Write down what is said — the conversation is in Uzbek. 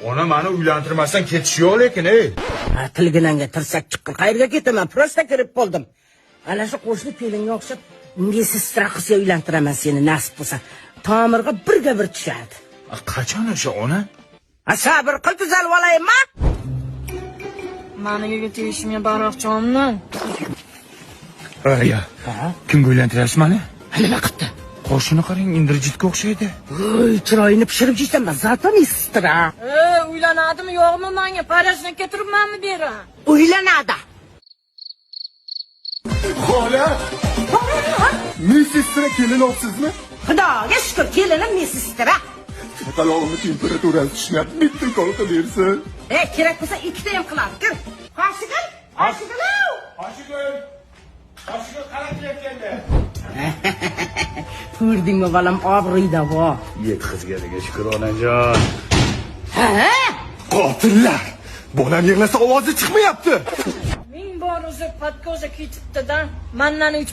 Ona, mani uylantirmasdan ketish yo'q lekin, ey. Ha, tilginanga tirsak chiqqan. Qayerga ketaman? Просто kirib qoldim. Ana shu qo'shni kelinga o'xshab медсестра qizga uylantiraman seni, nasib bo'lsa. Tomirga birga bir tushadi. Qachon o'sha, ona? Ha, sabr qil, tuzalib olaymi? Maniga tegishimga baroqchonmi? Aya, kimga uylantiryapsiz mani? Nima qildi? Qoshini qarang, Indrajitga o'xshaydi. Voy, chiroyini pishirib yeysan, зато медсестра. E, uylanadimi yo'qmi manga? Parajni ketiribmanmi beri? Uylanadi. Xola! Медсестра kelin olibsizmi? Xudoga shukur, kelinim медсестра. Chaqalog'imni temperaturasi tushmayapti. Bitta ukol qilib bersin. E, kerak bo'lsa ikkita ham qiladi. Kir. Qoshigul, Qoshigul. Oshigul! Oshigul, qara, keldi. Ko'rdingmi, bolam, obro'yda vo. Yetkazganiga shukur, onajon. Ha? Qotillar! Bolam yig'lasa ovozi chiqmayapti. Ming bor o'zi подкожа ketibdi-da. Mandan uch